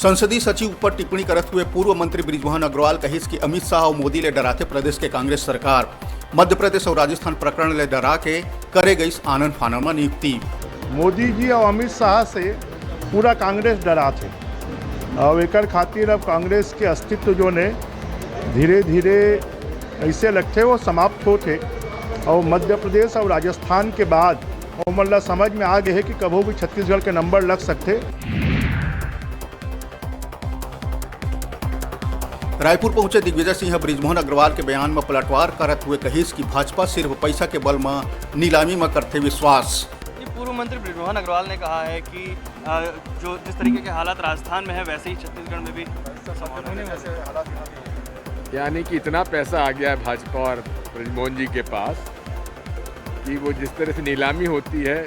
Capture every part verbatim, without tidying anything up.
संसदीय सचिव ऊपर टिप्पणी करत हुए पूर्व मंत्री बृजमोहन अग्रवाल कहिस कि अमित शाह अउ मोदी ले डराथे प्रदेश के कांग्रेस सरकार। मध्य प्रदेश अउ राजस्थान प्रकरण ले डरा के करे गइस आनन फानन म नियुक्ति। मोदी जी अउ अमित शाह से पूरा कांग्रेस डराथे। अउ एकर खातिर अब कांग्रेस के अस्तित्व जोन हे धीरे धीरे अइसे लगथे वो समाप्त होत हे। अउ मध्य प्रदेश अउ राजस्थान के बाद ओमन ला समझ में आ गे हे कि कभू भी छत्तीसगढ़ के नंबर लग सकथे। रायपुर पहुंचे दिग्विजय सिंह ह बृजमोहन अग्रवाल के बयान म पलटवार करत हुए कहिस कि भाजपा सिर्फ पइसा के बल म नीलामी म करथे विश्वास। ये पूर्व मंत्री बृजमोहन अग्रवाल ने कहा है कि, अ, जो जिस तरीके के हालात राजस्थान में है, वैसे ही छत्तीसगढ़ में भी संभावना है। यानी कि इतना पैसा आ गया है भाजपा और बृजमोहन जी के पास कि वो जिस तरह से नीलामी होती है,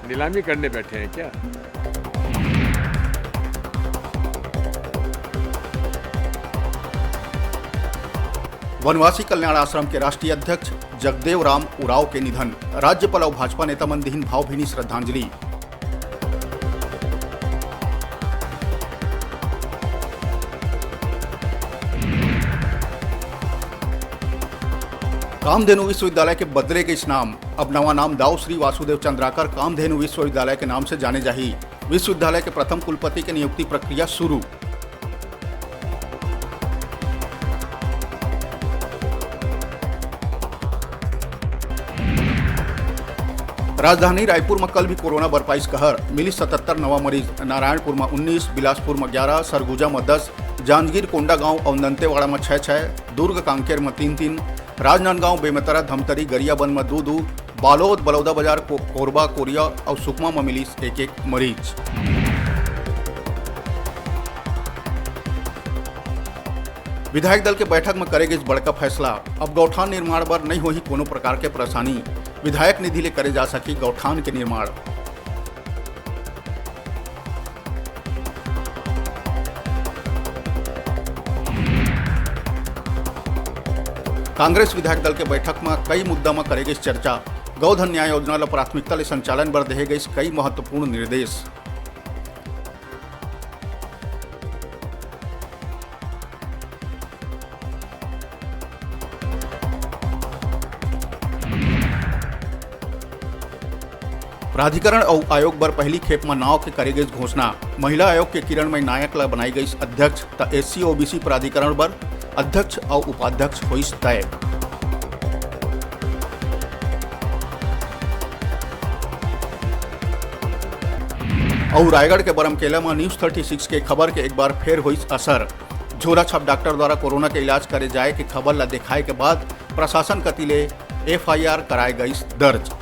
नीलामी करने बैठे हैं क्या? वनवासी कल्याण आश्रम के राष्ट्रीय अध्यक्ष जगदेव राम उरांव के निधन, राज्यपाल अउ भाजपा नेता मन दिहिन भावभीनी श्रद्धांजलि। कामधेनु विश्वविद्यालय के बदले गइस नाम, अब नवा नाम दाऊ श्री वासुदेव चंद्राकर कामधेनु विश्वविद्यालय के नाम से जाने जाही। विश्वविद्यालय के प्रथम कुलपति के नियुक्ति प्रक्रिया शुरू। राजधानी रायपुर म कल भी कोरोना बर पाइस कहर, मिलिस सतहत्तर नवा मरीज, नारायणपुर म उन्नीस, बिलासपुर म ग्यारह, सरगुजा म दस, जांजगीर कोंडागांव अउ दंतेवाड़ा म छह छह, दुर्ग कांकेर म तीन तीन, राजनांदगांव, बेमेतरा, धमतरी, गरियाबंद म दू दू, बालोद, बलौदाबाजार, को-, कोरबा, कोरिया अउ सुकमा म मिलिस एक एक मरीज। विधायक दल के बैठक म करे गिस बड़का फैसला, अब गौठान निर्माण बर नइ होही कोनो प्रकार के परेशानी, विधायक निधि ले करे जा सकही गौठान के निर्माण। कांग्रेस विधायक दल के बैठक म कई मुद्दा म करे गिस चर्चा, गौधन न्याय योजना ल प्राथमिकता ले संचालन बर देहे गइस कई महत्वपूर्ण निर्देश। प्राधिकरण अउ आयोग बर पहली खेप म नाव के करे गइस घोषणा। महिला आयोग के किरणमयी नायक ल बनाई गइस अध्यक्ष, त एससी ओबीसी प्राधिकरण बर अध्यक्ष अउ उपाध्यक्ष होइस तय। अउ रायगढ़ के बरमकेला म न्यूज थर्टी सिक्स के खबर के एक बार फेर होइस असर। झोला छाप डॉक्टर द्वारा कोरोना के इलाज करे जाए के खबर ल देखाए के बाद प्रशासन कति ले एफआईआर कराए गइस दर्ज।